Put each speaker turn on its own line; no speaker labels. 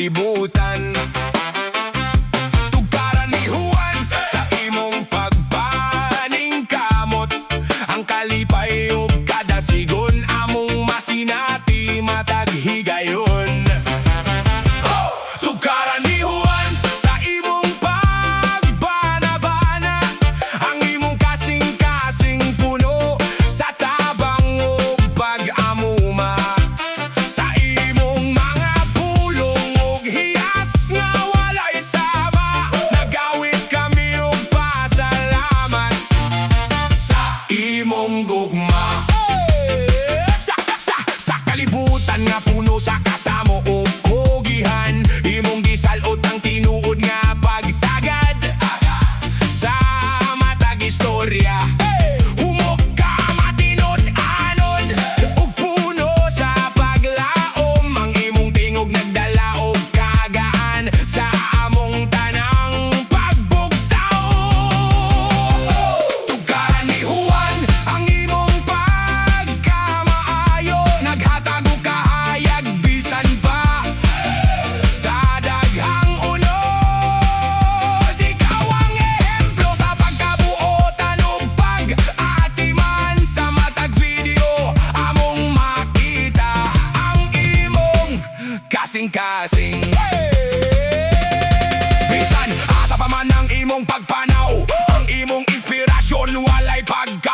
kalibutan. Tugaran ni Juan sa imong pagpaningkamot. Ang kalipay ug kadasigon among masinati matag higayon. Tugaran ni Juan sa imong pagbanabana. Ang imong kasing-kasing puno sa tabang ug pag-amuma. Sa imong mga pulong ug hiyas nga walay sama, nagawit kami og pasalamat sa imong gugma. Sa kalibutan nga puno sa kasamo ug kugihan, imong gisal-ot ang tinuod nga pagtagad. Sa matag istorya, humok ka matinud-anon ug puno sa paglaom. Ang imong tingog nagdala og kagaan sa among tanang pagbugtaw. Tugaran ni Juan ang imong pagkamaayo, naghatag og kahayag bisan pa sa daghang unos. Ikaw ang ehemplo sa pagkabuotan ug pag-atiman. Sa matag video among makita ang imong kasing-kasing. Bisan asa pa man ang imong pagpanaw, ang imong inspirasyon walay pagka